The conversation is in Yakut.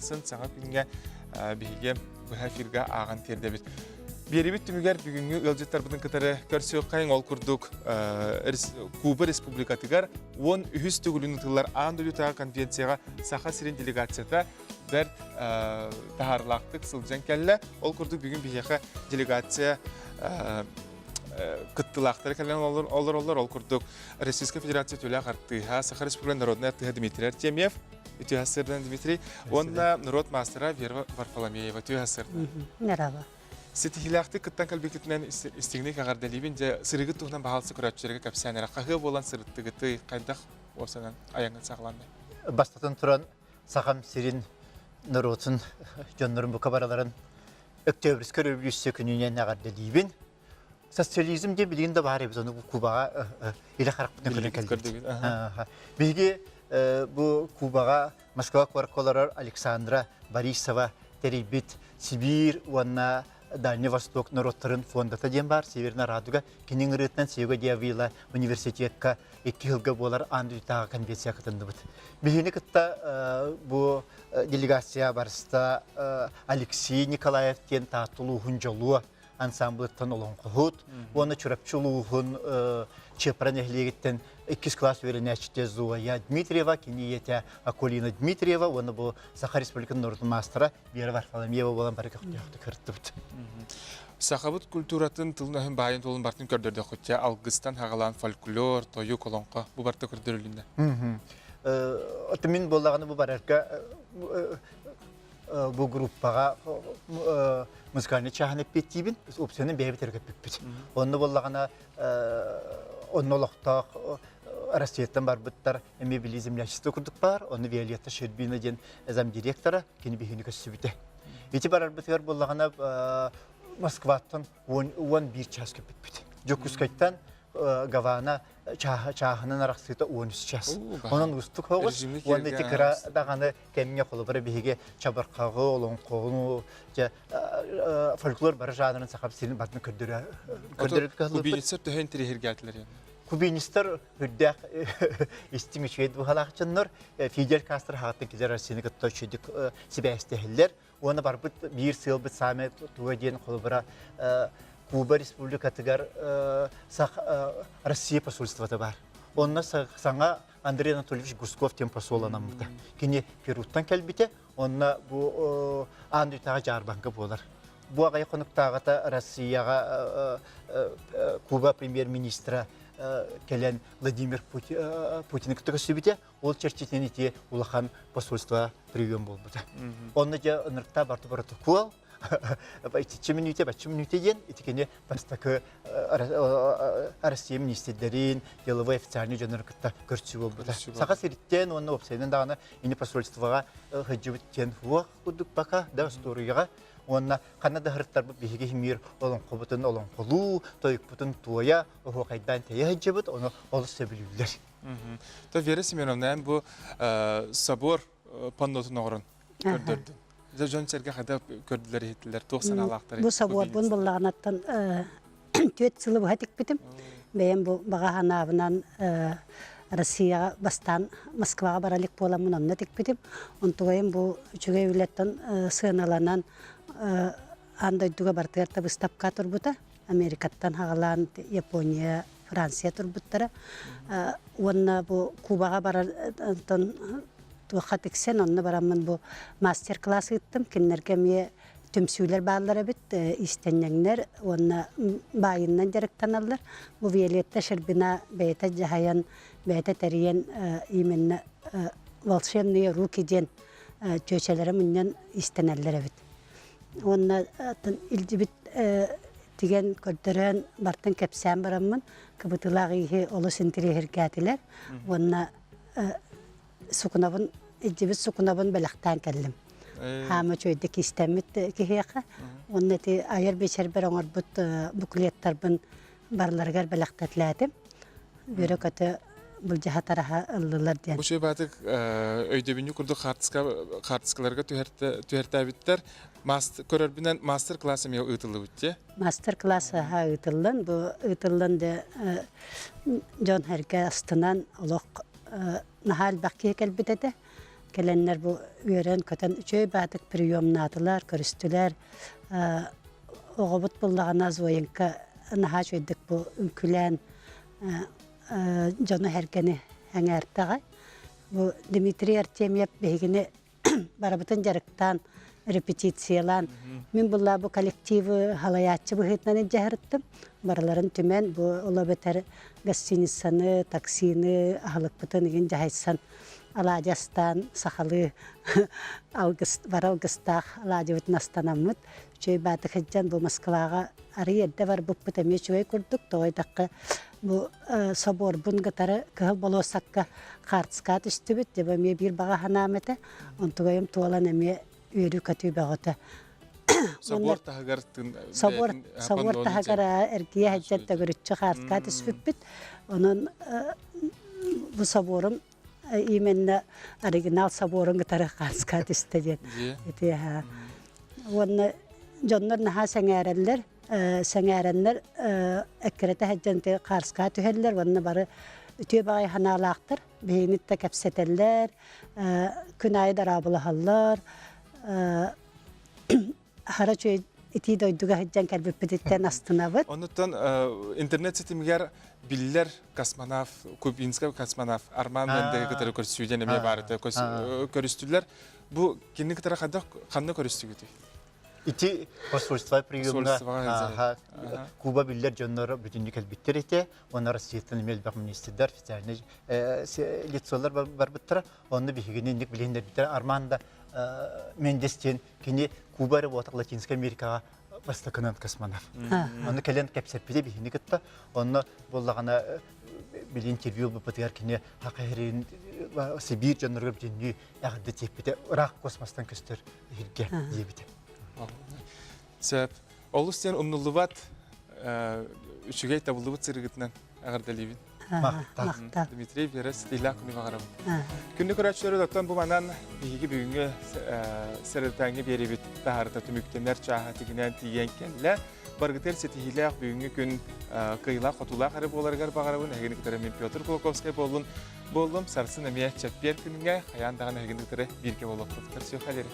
Сарсын саҥа күҥҥэ биһиги быһа эфиргэ ааҕан тиэрдэбит. Биэрибит түмүгэр бүгүҥҥү ыалдьыттарбытын кытары көрсүөххэйиҥ. Ол курдук Куба Республикатыгар 13 төгүлүн ыытыллар аан дойдутааҕы конвенцияҕа Саха сирин делегацията бэрт таһаарыылаахтык сылдьан кэллэ. Ол курдук бүгүн биһиэхэ делегация кыттыылаахтара кэлэн олороллор. Ол курдук Российскай Федерация үтүөлээх артыыһа, Саха Республикатын народнай артыыһа Дмитрий Артемьев, үтүө сырдан Дмитрий, уонна норуот маастара Вера Варфоломеева үтүө сырдан. Мераба. Ситиһиилээхтик кыттан кэлбиккитинэн истиҥник эҕэрдэлиибин. Дьэ, сырыгыт туһунан баһаалса көрөөччүлэргэ кэпсээн эрэ. Хаһыа буолан сырыттыгытый, хайдах уопсанан айаҥҥын саҕаланнай? Бастатан туран, Сахам сирин норуотун дьоннорун бука барыларын Өктөөбүрүскэ өрөбүлүүссүйэ күнүнэн эҕэрдэлиибин. Социализм диэн билигин да баар эбит, ону Кубаҕа илэ харахпытынан көрөн кэлбит. Биһиги бу Кубаҕа Москва куоракка олорор Александра Борисова тэрийбит Сибиир уонна Дальний Восток норуоттарын фондата диэн баар Северная Радуга кини ыҥырыытынан Сего Диавила университетка икки сылга буолар аан дойдутааҕы конвенция кытынныбыт. Биһини кытта бу делегация барыста Алексей Николаев диэн Таатта улууһун дьолуо ансамблыттан олоҥхоһут уонна Чурапчы улууһун Чыаппара нэһилиэгиттэн иккис класс үөрэнээччитэ Зоя Дмитриева, кини ийэтэ Акулина Дмитриева уонна бу Саха Республикатын норуотун маастара Вера Варфоломеева буолан бары көхтөөхтүк кырыттыбыт. Сахабыт культуратын тылын-өһүн баайын туолун бартын көрдөрдөххүтчэ алгыстан хагалаан фольклор, тойук, олоҥхо бу барта көрдөрүлүннэ. Оттон мин буоллаҕына бу барарга бу группаҕа музыкальный чааһын эппиэттиибин, опцияны бэйэбит эрэ көппүппүт. Онно буоллаҕына онно олохтоох Россияттан барбыттар эмиэ били землячество курдук баар, онно Виолетта Щербина диэн замдиректора кини биһини көссүбүтэ. Ити барарбытыгар буоллаҕына Москваттан 11 час көппүппүт. Дьокуускайтан Гавана чааһынан арахсыыта 13 час. Онон уустук соҕус. Уонна ити кыра даҕаны кэмҥэ холобура биһиги чабырҕаҕы, олоҥхону, дьэ фольклор бары жанрын саха сирин барытын көрдөрө көрдөрө Кубинецтэр төһө интириэһиргээтилэр Кубинецтэр үрдээх истиҥ үчүгэй дууһалаах дьоннор Фидель Кастро хаҕыттан кэлэр Россияны кытта үчүгүйдүк сибээстэһэллэр. Уонна барбыт биир сыалбыт саамай туга диэн холобура Куба Республикатыгар Россия посольствота баар. Онно саҥа Андрей Анатольевич Гусков диэн посол анаммыта. Кини Перуттан кэлбитэ, онно бу аан дойдутааҕы дьаарбаҥка буолар. Бу аҕай хонуктааҕыта Россияҕа Куба премьер-министра кэлэн Владимир Путины кытта көрсүбүтэ. Ол чэрчитинэн ити улахан посольство прием буолбута. Онно дьэ ынырыкта барты протокол, итиччэ мүнүүтэ, бачча мүнүүтэ диэн ити кини бастакы Россия министрдэрин, деловой официальный дьоннору кытта көрсүү буолбута. Саха сириттэн уонна уопсайынан даҕаны ини посольствоҕа сылдьыбыт диэн суох курдук бака да остуоруйаҕа уонна ханна да сырыттарбыт биһиги химиир олоҥхобутун олоҥхолуу, тойукпутун туойа, оһуохайдаан тэйэ сылдьыбыт, ону олус сөбүлүүллэр. То Вера Семеновна, эн бу собор паннотун оҥорон көрдөрдүн. Дьэ дьон-сэргэ хайда көрдүлэр иһиттилэр, туох санаалаахтарый? Бу соборбун буллаҕынаттан түөрт сылы быһа тикпитим. Бэйэм бу баҕа санаабынан Россияҕа бастаан Москваҕа бара илик буоламмын онно тикпитим. Онтугайым бу үчүгэй үлэттэн сыаналанан аан дойдуга барытыгар да быыстапка турбута. Америкаттан хаҕалаан Япония, Франция турбуттара. Уонна бу Кубаҕа барар онтон туохха тиксэн онно бараммын бу мастер-класс ыыттым. Кинилэргэ эмиэ түмсүүлэр бааллар эбит, иистэнньэҥнэр уонна баайыннан дьарыктаналлар. Бу Виолетта Щербина бэйэтэ дьаһайан, бэйэтэ тэрийэн именно волшебные руки диэн чүөчэлэрэ мунньан иистэнэллэр эбит. Уонна илдьибит тигэн көрдөрөн бартын кэпсээн бараммын кыбытыылаах ииһи олус интириэһиргээтилэр уонна сукунабын илдьибит сукунабын бэлэхтээн кэллим. Хаама үчүгэйдик киистэммит киһиэхэ уонна ити айар биэчэрбэр оҥорбут буклеттарбын барыларыгар бэлэхтэтилээтим. Үөрэ-көтө былдьаһа тараһа ыллылар диэн. Бу баатык өйдөбүнньүк курдук хаартыскаларга түһэртээбиттэр. Көрөрбүнэн мастер-класс эмиэ ыытыллыбыт дии. Мастер-класс ыытыллан, бу ыытыллан да дьон эргэ астынан олох наһаа элбэх киһи кэлбит этэ. Кэлэннэр бу үөрэн-көтөн үчүгэй баатык приемнаатылар, көрүстүлэр. Оҕобут буллаҕына Зоенька наһаа үчүгэйдик бу үҥкүүлээн дьону-сэргэни эҥээртэҕэ. Бу Дмитрий Артемьев биһигини барыбытын дьарыктаан, репетициялаан, мин булла бу коллективы халайааччы быһыытынан илдьэ Барыларын түмэн бу ол эбэтэр гостиницаны, таксины, аһылыкпытын игин дьаһайсан алаадьы астаан сахалыы алгыс бары алгыстаах алаадьыбытын астанаммыт үчүгэй баатык сылдьан бу Москваҕа арый эрдэ барбыппыт эмиэ үчүгэй курдук тоҕо диэтэххэ бу соборбун кытары Кыһыл болуоссакка хаартыскаҕа түстүбүт дьэ бу эмиэ биир баҕа санаам этэ онтугайым туолан эмиэ үөрүү-көтүү бөҕөтө. Собор таһыгар собор собор таһыгар эргийэ сылдьан төгүрүччү хаартыскаҕа түспүппүт. Онон бу соборум именно оригинал соборун кытары хаартыскаҕа түстэ диэн. Ити уонна дьоннор наһаа сэҥээрэллэр, сэҥээрэннэр эккирэтэ сылдьан хаартыскаҕа түһэллэр уонна бары үтүө баҕайы санаалаахтар. Биһигини да кэпсэтэллэр, күн аайы дорооболоһоллор. Хара үчүгэй итии дойдуга сылдьан кэлбиппититтэн астынабыт. Оннуттан интернет ситимигэр биллэр космонавт, кубинскай космонавт Арман Мендеги кытары көрсүүдэн эмиэ баарыта көрүстүлэр. Бу кини кытары хайдах ханна көрүстүгүтүй? Ити посольство приемна Куба биллэр дьонноро бүтүннүү кэлбиттэр этэ. Онно Россияттан эмиэ элбэх министрдар, официальный лицолар барбыттара. Онно биһигини инник билиһиннэрбиттэр. Арман да Мендес диэн кини Куба эрэ буолбатах Латинскай Америкаҕа бастакынан космонавт. Онно кэлэн кэпсэппитэ биһини кытта. Онно буоллаҕына били интервью ылбыппытыгар кини хака иһирин Сибиир дьонноругар бүтүннүү эҕэрдэ тиэппитэ ыраах космостан көстөр иһиргэ диэбитэ. Сөп. Олус диэн умнуллубат үчүгэй табыллыбыт сырыгытынан эҕэрдэлиибин. Махтал. Дмитрий Вера ситиилээх күнү баҕарабын. Күндү көрөөччүлэр оттон бу манан биһиги бүгүҥҥү сэрэтээҥҥи биэрибит таһаарыта түмүктэнэр чааһа тигинээн тиийэн кэллэ. Баргытыгар ситиһиилээх бүгүҥҥү күн кыайыылаах-хотуулаах эрэ буоларыгар баҕарабын. Эһигини кытары мин Петр Кулаковскай буоллун. Буоллум. Сарсын эмиэ чэппиэр күнүҥэ хайаан даҕаны эһигини кытары бииргэ буолуохпут. Көрсүөххэ диэри.